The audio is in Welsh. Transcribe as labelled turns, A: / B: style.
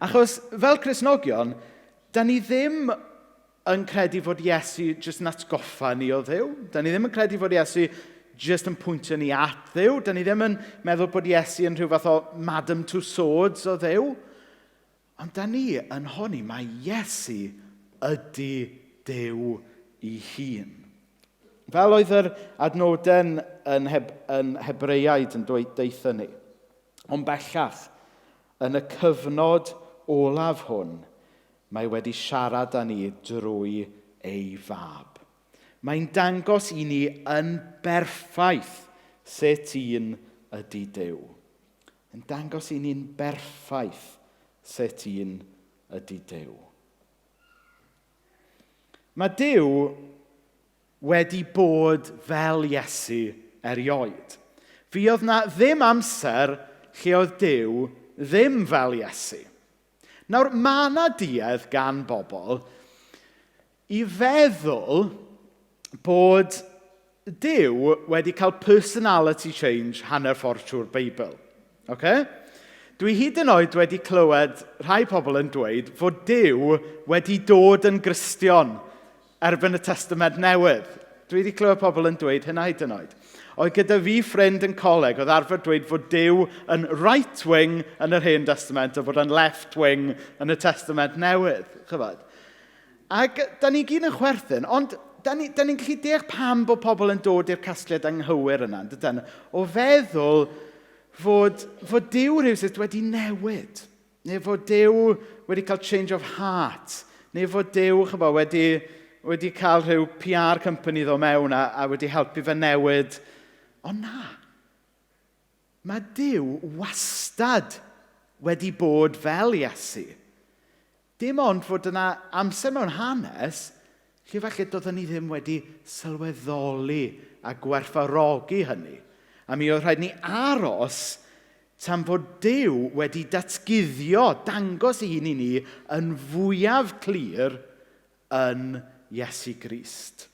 A: Achos fel Cristnogion, da ni ddim yn credu fod Iesu jyst yn atgoffa ni o Dduw. Da ni ddim yn credu fod Iesu jyst yn pwyntio ni at Dduw. Da ni ddim yn meddwl bod Iesu yn rhyw fath o Madame Tussauds o Dduw. Ond da ni yn honni mai Iesu ydy Duw ei hun. Fel oedd yr adnoden yn, heb, yn Hebreaid yn dweud deutha ni. Ond bellach, yn y cyfnod olaf hwn, mae wedi siarad â ni drwy ei fab. Mae'n dangos i ni yn berffaith sut un ydy Duw. Yn dangos i ni'n berffaith sut un ydy Duw. Mae Duw wedi bod fel Iesu erioed. Fuodd 'na ddim amser lle oedd Duw ddim fel Iesu. Nawr, mae 'na duedd gan bobl i feddwl bod Duw wedi cael personality change hanner ffordd trwy'r Beibl. Ocê? Dwi hyd yn oed wedi clywed rhai pobl yn dweud fod Duw wedi dod yn Gristion erbyn y Testament Newydd. Dwi wedi clywed pobl yn dweud hynna hyd yn oed. Oedd gyda fi ffrind yn coleg oedd arfer dweud fod Duw yn right wing yn yr Hen Testament a fod yn left wing yn y Testament Newydd. Chybod? Ac da ni gyd yn chwerthin, ond da ni'n ni, ni gallu deall pam bod pobl yn dod i'r casgliad anghywir yna, yn dydyn? O feddwl fod Duw rhywsut wedi newid, neu fod Duw wedi cael change of heart, neu fod Duw, chybod, wedi cael rhyw PR company ddo mewn a wedi helpu fe newid. Ond na, mae Duw wastad wedi bod fel Iesu. Dim ond fod yna amser mewn hanes lle falle doeddwn ni ddim wedi sylweddoli a gwerthfawrogi hynny. A mi oedd rhaid ni aros tan fod Duw wedi datguddio, dangos ei hun i ni yn fwyaf clir yn Iesu Grist.